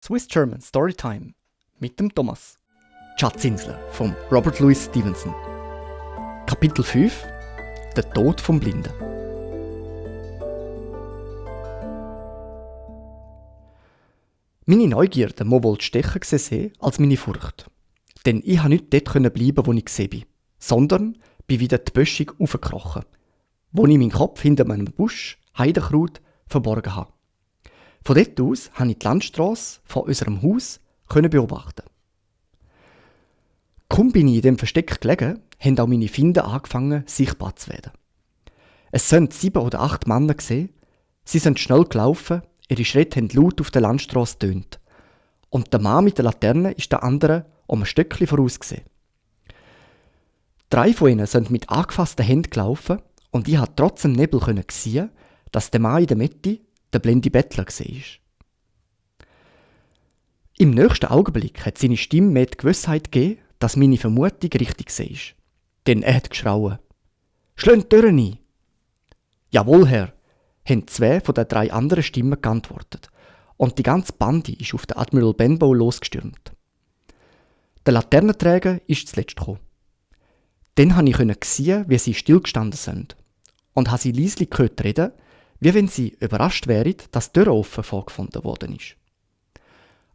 Swiss German Storytime mit dem Thomas. Die Schatzinsel von Robert Louis Stevenson. Kapitel 5: Der Tod vom Blinden. Meine Neugierde muss wohl stechen sehen als meine Furcht. Denn ich konnte nicht dort bleiben, wo ich gesehen bin, sondern bin wieder die Böschung raufgekrochen, wo ich meinen Kopf hinter einem Busch Heidekraut verborgen habe. Von dort aus konnte ich die Landstrasse von unserem Haus beobachten. Kaum bin ich in dem Versteck gelegen, haben auch meine Feinde angefangen, sichtbar zu werden. Es sind 7 oder 8 Männer gesehen. Sie sind schnell gelaufen, ihre Schritte haben laut auf der Landstrasse getönt. Und der Mann mit der Laterne ist der andere um ein Stückchen voraus gesehen. 3 von ihnen sind mit angefassten Händen gelaufen und ich konnte trotz dem Nebel sehen, dass der Mann in der Mitte der blinde Bettler war. Im nächsten Augenblick hat seine Stimme mir die Gewissheit gegeben, dass meine Vermutung richtig war. Denn er hat geschrauen: «Schlönt die Türen ein!» «Jawohl, Herr!» haben 2 von den 3 anderen Stimmen geantwortet. Und die ganze Bande ist auf den Admiral Benbow losgestürmt. Der Laternenträger ist zuletzt gekommen. Dann konnte ich sehen, wie sie stillgestanden sind. Und habe sie leise gehört reden, wie wenn sie überrascht wären, dass die Tür offen vorgefunden worden ist.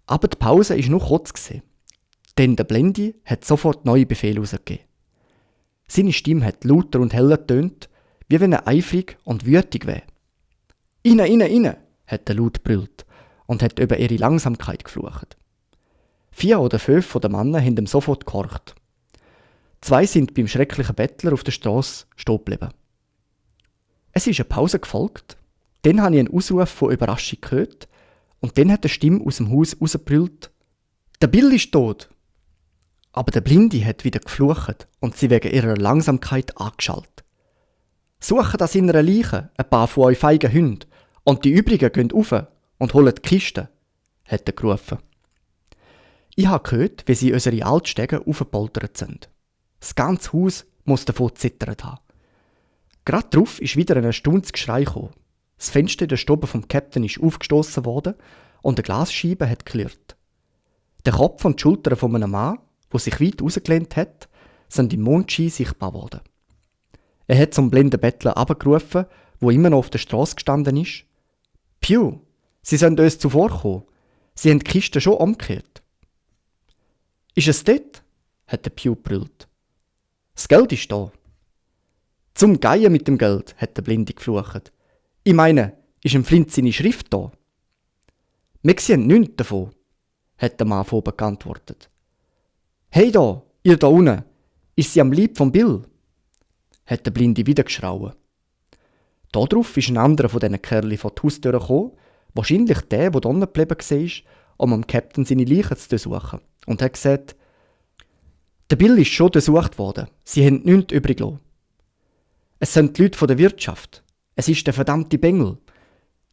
Aber die Pause war nur kurz gewesen, denn der Blinde hat sofort neue Befehle herausgegeben. Seine Stimme hat lauter und heller getönt, wie wenn er eifrig und wütig wäre. «Rein, rein, rein!» hat er laut gebrüllt und hat über ihre Langsamkeit geflucht. 4 oder 5 von den Männern haben ihm sofort gehorcht. 2 sind beim schrecklichen Bettler auf der Strasse stehen geblieben. Es ist eine Pause gefolgt, dann habe ich einen Ausruf von Überraschung gehört und dann hat eine Stimme aus dem Haus rausgebrüllt: «Der Bill ist tot!» Aber der Blinde hat wieder geflucht und sie wegen ihrer Langsamkeit angeschaltet. «Suchen das in einer Leiche, ein paar von euch feigen Hunde, und die übrigen gehen rauf und holen die Kiste», hat er gerufen. Ich habe gehört, wie sie unsere Altstege aufgepoltert sind. Das ganze Haus muss davon zittert haben. Gerade darauf ist wieder ein erstauntes Geschrei gekommen. Das Fenster in der Stube vom Captain ist aufgestoßen worden und eine Glasscheibe hat geklirrt. Der Kopf und die Schultern von einem Mann, der sich weit rausgelehnt hat, sind im Mondschein sichtbar worden. Er hat zum blinden Bettler abgerufen, wo immer noch auf der Strasse gestanden ist: «Piu, Sie sind uns zuvorgekommen. Sie haben die Kiste schon umgekehrt.» «Ist es dort?» hat der Piu gebrüllt. «Das Geld ist da.» «Zum Geier mit dem Geld», hat der Blinde geflucht. «Ich meine, ist im Flint seine Schrift da?» «Wir sehen nichts davon», hat der Mann von oben geantwortet. «Hey da, ihr da unten, ist sie am Leib von Bill?» hat der Blinde wieder geschrauen. Darauf ist ein anderer von diesen Kerlen vor die Haustür gekommen, wahrscheinlich der da unten geblieben war, um am Captain seine Leiche zu durchsuchen, und hat gesagt: «Der Bill ist schon durchsucht worden, sie haben nichts übrig gelassen. Es sind die Leute von der Wirtschaft. Es ist der verdammte Bengel.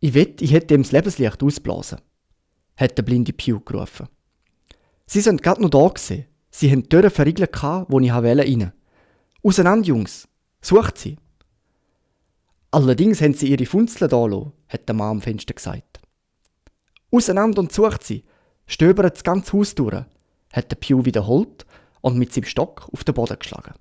Ich wette, ich hätte ihm das Lebenslicht ausblasen», hat der blinde Piu gerufen. «Sie sind gerade noch da gewesen. Sie haben die Türen verriegelt, wo ich rein. Auseinander, Jungs! Sucht sie!» «Allerdings haben sie ihre Funzeln da gelassen», hat der Mann am Fenster gesagt. «Auseinander und sucht sie! Stöbert das ganze Haus durch», hat der Piu wiederholt und mit seinem Stock auf den Boden geschlagen.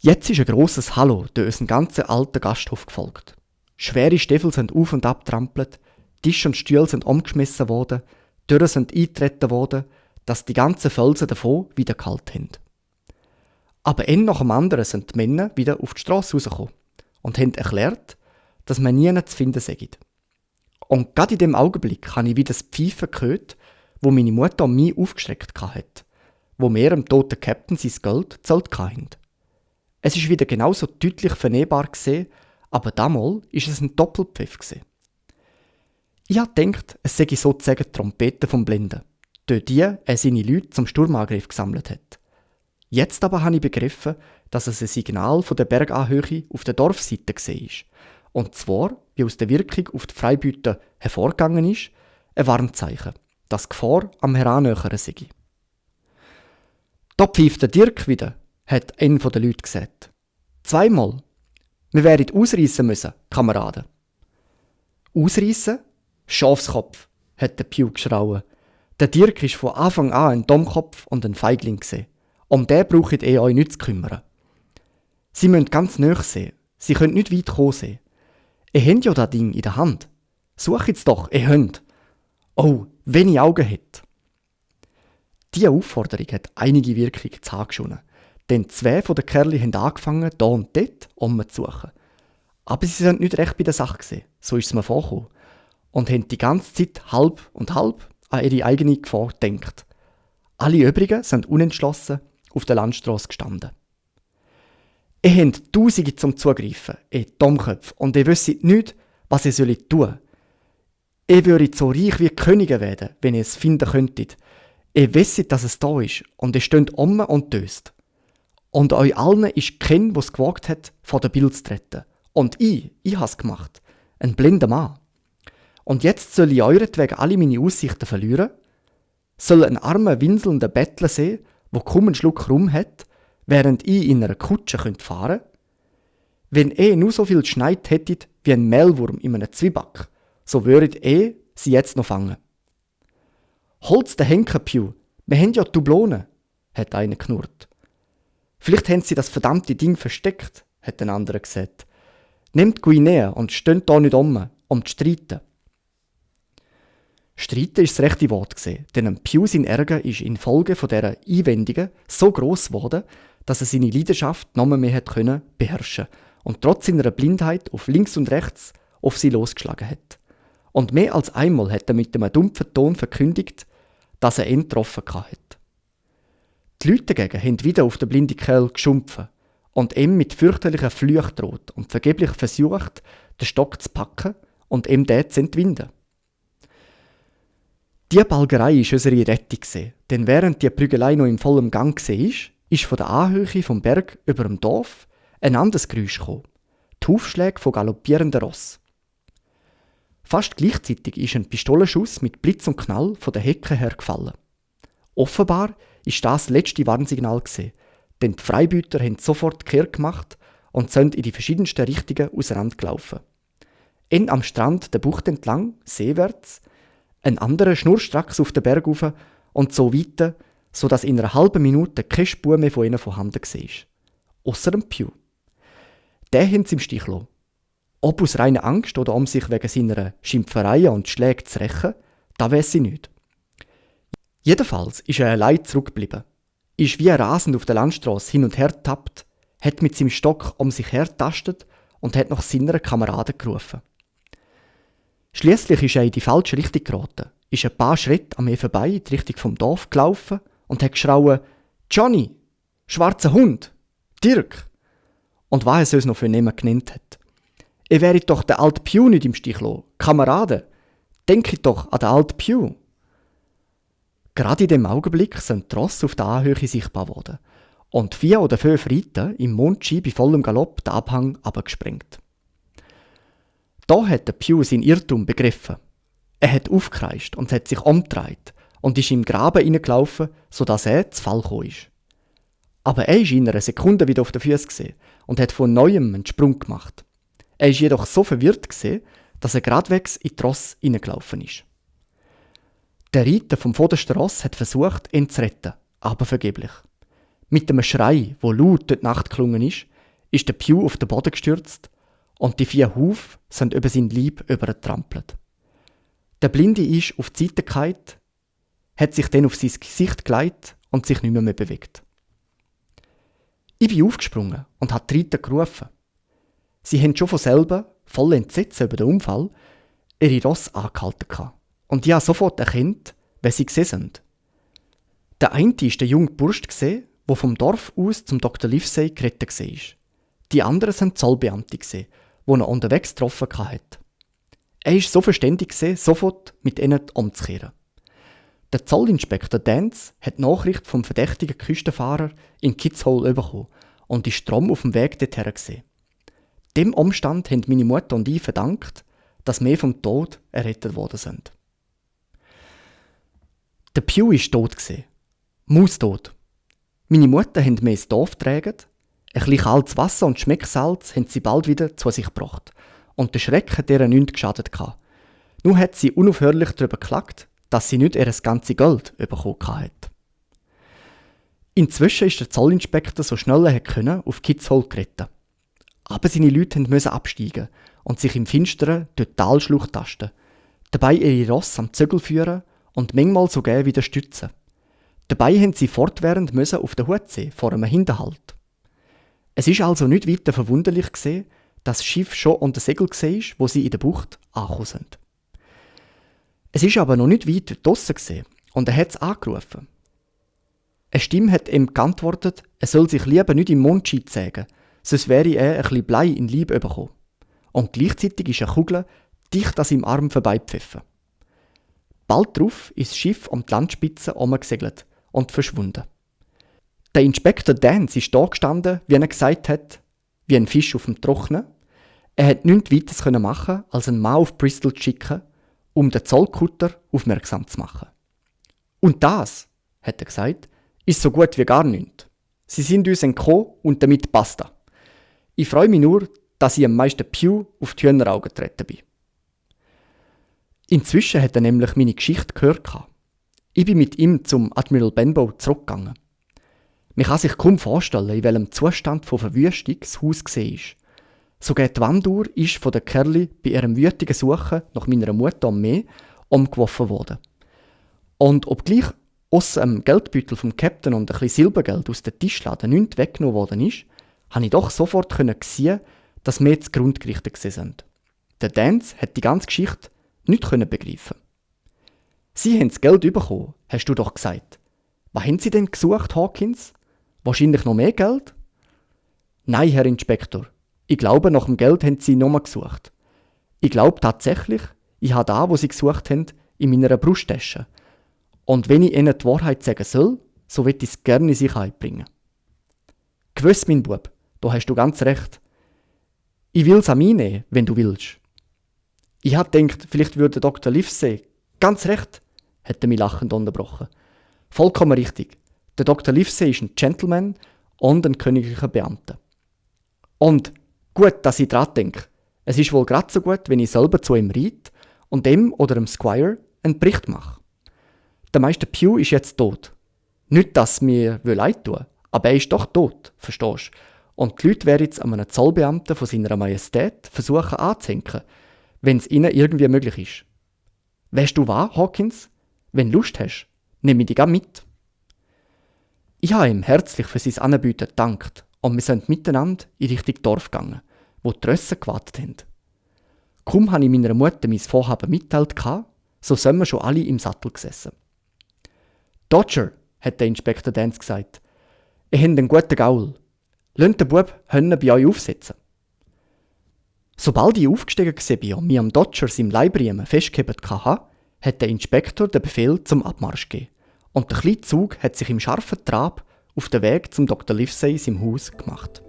Jetzt ist ein grosses Hallo durch unseren ganzen alten Gasthof gefolgt. Schwere Stiefel sind auf und ab getrampelt, Tisch und Stühle sind umgeschmissen worden, Türen sind eingetreten worden, dass die ganzen Felsen davon wieder kalt haben. Aber ein nach dem anderen sind die Männer wieder auf die Strasse rausgekommen und haben erklärt, dass man nie zu finden sei. Und gerade in dem Augenblick habe ich wieder das Pfeifen gehört, wo meine Mutter an mich aufgestreckt hat, wo mir dem toten Captain sein Geld gezahlt haben. Es ist wieder genauso deutlich vernehmbar gewesen, aber damals war es ein Doppelpfiff gewesen. Ich habe gedacht, es sei sozusagen die Trompete vom Blinden, durch die er seine Leute zum Sturmangriff gesammelt hat. Jetzt aber habe ich begriffen, dass es ein Signal von der Berganhöhe auf der Dorfseite war. Und zwar, wie aus der Wirkung auf die Freibüter hervorgegangen ist, ein Warnzeichen, dass die Gefahr am Herannähern sei. «Da pfeift der Dirk wieder», hat einer der Leute gesagt. «Zweimal. Wir werden ausreissen müssen, Kameraden.» «Ausreissen? Schafskopf», hat der Piu geschrauen. Der Dirk ist von Anfang an ein Dummkopf und ein Feigling gewesen. Um den braucht ihr euch nicht zu kümmern. Sie müssen ganz nahe sehen. Sie können nicht weit kommen sehen. Ihr habt ja das Ding in der Hand. Sucht es doch, ihr habt. Oh, wenn ich Augen hätte. Diese Aufforderung hat einige Wirkung zu Hause geschonnen. Denn zwei von den Kerlen haben angefangen, hier und dort umzusuchen. Aber sie sind nicht recht bei der Sache gewesen. So ist es mir vorgekommen. Und haben die ganze Zeit halb und halb an ihre eigene Gefahr gedacht. Alle übrigen sind unentschlossen auf der Landstrasse gestanden. Ihr habt Tausende zum Zugreifen, ihr Dummköpfe, und ihr wisst nicht, was ihr tun sollt. Ihr würdet so reich wie Könige werden, wenn ihr es finden könntet. Ihr wisst, dass es da ist, und ihr steht um und döst. Und euch allen ist kein, der es gewagt hat, vor der Bild zu treten. Und ich habe es gemacht. Ein blinder Mann. Und jetzt soll ich euretwegen alle meine Aussichten verlieren? Soll ein armer, winselnder Bettler sehen, der kaum einen Schluck Rum hat, während ich in einer Kutsche fahren könnte? Wenn ihr nur so viel Schneid hättet wie ein Mehlwurm in einem Zwieback, so würdet ihr sie jetzt noch fangen. Holt's den Henker, Piu, wir haben ja Dublonen, hat einer knurrt. Vielleicht haben sie das verdammte Ding versteckt, hat ein anderer gesagt. Nehmt Guinea und steht da nicht um zu streiten. Streiten ist das rechte Wort gewesen, denn ein Piu sein Ärger ist infolge von dieser Einwendungen so gross geworden, dass er seine Leidenschaft noch mehr hat können beherrschen und trotz seiner Blindheit auf links und rechts auf sie losgeschlagen hat. Und mehr als einmal hat er mit einem dumpfen Ton verkündigt, dass er ihn getroffen hat. Die Leute dagegen haben wieder auf den blinden Kerl geschumpfen und ihm mit fürchterlichen Flüchen droht und vergeblich versucht, den Stock zu packen und ihm den zu entwinden. Diese Balgerei war unsere Rettung, denn während die Prügelei noch im vollen Gang war, ist von der Anhöhe vom Berg über dem Dorf ein anderes Geräusch gekommen. Die Hufschläge von galoppierenden Ross. Fast gleichzeitig ist ein Pistolenschuss mit Blitz und Knall von der Hecke her gefallen. Offenbar war das letzte Warnsignal, denn die Freibüter haben sofort Kehr gemacht und sind in die verschiedensten Richtungen auseinandergelaufen. Ein am Strand der Bucht entlang, seewärts, ein anderer schnurstracks auf den Berg rauf und so weiter, sodass in einer halben Minute keine Spur mehr von ihnen vorhanden war. Ausser dem Piu. Den haben sie im Stich gelassen. Ob aus reiner Angst oder um sich wegen seiner Schimpfereien und Schläge zu rächen, das weiss sie nicht. Jedenfalls ist er allein zurückgeblieben, ist wie rasend auf der Landstrasse hin und her getappt, hat mit seinem Stock um sich her getastet und hat nach seinen Kameraden gerufen. Schliesslich ist er in die falsche Richtung geraten, ist ein paar Schritte an mir vorbei in die Richtung vom Dorf gelaufen und hat geschrauen: «Johnny! Schwarzer Hund! Dirk!» Und was er es noch für Namen genannt hat. Ihr wäret doch der alte Piu nicht im Stich lassen. Kameraden, denkt doch an den alten Piu. Gerade in dem Augenblick sind die Rosse auf der Anhöhe sichtbar geworden und 4 oder 5 Reiter im Mondschein bei vollem Galopp den Abhang abgesprengt. Da hat der Piu seinen Irrtum begriffen. Er hat aufgekreischt und hat sich umgedreht und ist im Graben hineingelaufen, sodass er zu Fall gekommen ist. Aber er ist in einer Sekunde wieder auf den Füßen und hat von Neuem einen Sprung gemacht. Er war jedoch so verwirrt, dass er geradewegs in die Rosse hineingelaufen ist. Der Reiter vom vordersten Ross hat versucht, ihn zu retten, aber vergeblich. Mit einem Schrei, wo laut durch die Nacht geklungen ist der Piu auf den Boden gestürzt und die 4 Hufe sind über sein Leib übergetrampelt. Der Blinde ist auf die Seite gefallen, hat sich dann auf sein Gesicht gelegt und sich nicht mehr bewegt. Ich bin aufgesprungen und habe die Reiter gerufen. Sie haben schon von selber, voll Entsetzen über den Unfall, ihre Ross angehalten gehabt. Und ich habe sofort erkannt, wer sie gesehen sind. Der eine war der junge Bursch, der vom Dorf aus zum Dr. Livesey gerettet war. Die anderen waren Zollbeamte, die er unterwegs getroffen hatte. Er war so verständig, sofort mit ihnen umzukehren. Der Zollinspektor Dance hat die Nachricht vom verdächtigen Küstenfahrer in Kitzhol bekommen und ist drum auf dem Weg dorthin gesehen. Dem Umstand haben meine Mutter und ich verdankt, dass wir vom Tod errettet worden sind. Der Piu war tot, maustot. Meine Mutter haben mir ins Dorf getragen, ein bisschen kaltes Wasser und Schmecksalz haben sie bald wieder zu sich gebracht und der Schreck hat ihr nichts geschadet. Nur hat sie unaufhörlich darüber geklagt, dass sie nicht ihr ganzes Geld bekommen hat. Inzwischen ist der Zollinspektor so schnell er konnte auf Kitzhol geritten. Aber seine Leute mussten absteigen und sich im Finsteren durch die Talschlucht tasten, dabei ihre Ross am Zögel führen und manchmal sogar wieder stützen. Dabei mussten sie fortwährend auf den Hut sehen, vor einem Hinterhalt. Es ist also nicht weiter verwunderlich gesehen, dass das Schiff schon unter Segel war, wo sie in der Bucht angekommen sind. Es ist aber noch nicht weit draussen gesehen und er hat es angerufen. Eine Stimme hat ihm geantwortet, er soll sich lieber nicht im Mondschein zeigen, sonst wäre er ein bisschen Blei in Leib bekommen. Und gleichzeitig ist eine Kugel dicht an seinem Arm vorbeigepfiffen. Bald darauf ist das Schiff um die Landspitze herumgesegelt und verschwunden. Der Inspektor Dance ist da gestanden, wie er gesagt hat, wie ein Fisch auf dem Trocknen. Er hat nichts weiteres machen, als einen Mann auf Bristol zu schicken, um den Zollkutter aufmerksam zu machen. Und das, hat er gesagt, ist so gut wie gar nichts. Sie sind uns entkommen und damit basta. Ich freue mich nur, dass ich am meisten Pew auf die Hühneraugen getreten bin. Inzwischen hat er nämlich meine Geschichte gehört. Ich bin mit ihm zum Admiral Benbow zurückgegangen. Man kann sich kaum vorstellen, in welchem Zustand von Verwüstung das Haus war. Sogar die Wanduhr ist von den Kerli bei ihrem wütigen Suchen nach meiner Mutter am Meer umgeworfen worden. Und obgleich ausser dem Geldbeutel vom Captain und ein bisschen Silbergeld aus der Tischlade nichts weggenommen worden ist, konnte ich doch sofort sehen, dass wir zu Grund gerichtet sind. Der Dance hat die ganze Geschichte nicht begreifen. Sie haben das Geld bekommen, hast du doch gesagt. Was haben Sie denn gesucht, Hawkins? Wahrscheinlich noch mehr Geld? Nein, Herr Inspektor. Ich glaube, nach dem Geld haben Sie nochmal gesucht. Ich glaube tatsächlich, ich habe da, wo Sie gesucht haben, in meiner Brusttasche. Und wenn ich Ihnen die Wahrheit sagen soll, so will ich es gerne in Sicherheit bringen. Gewiss, mein Bub, da hast du ganz recht. Ich will es an mich nehmen, wenn du willst. Ich hatte gedacht, vielleicht würde Dr. Livesey. Ganz recht, hat er mich lachend unterbrochen. Vollkommen richtig. Der Dr. Livesey ist ein Gentleman und ein königlicher Beamter. Und gut, dass ich dran denke. Es ist wohl gerade so gut, wenn ich selber zu ihm reite und dem oder dem Squire einen Bericht mache. Der Meister Pew ist jetzt tot. Nicht, dass mir leid tun, aber er ist doch tot, verstehst du? Und die Leute werden jetzt an einem Zollbeamten von seiner Majestät versuchen anzuhängen, wenn es ihnen irgendwie möglich ist. Weißt du was, Hawkins? Wenn du Lust hast, nehme ich dich gerne mit. Ich habe ihm herzlich für sein Anbieten gedankt und wir sind miteinander in Richtung Dorf gegangen, wo die Rösser gewartet haben. Kaum habe ich meiner Mutter mein Vorhaben mitteilt, so sind wir schon alle im Sattel gesessen. «Dodger», hat der Inspektor Dance gesagt, «ihr habt einen guten Gaul. Lasst den Bub bei euch aufsetzen.» Sobald ich aufgestiegen war und mich am Dodger seinem Leibriemen festgehalten hatte, hat der Inspektor den Befehl zum Abmarsch gegeben und der kleine Zug hat sich im scharfen Trab auf den Weg zum Dr. Livesey im Haus gemacht.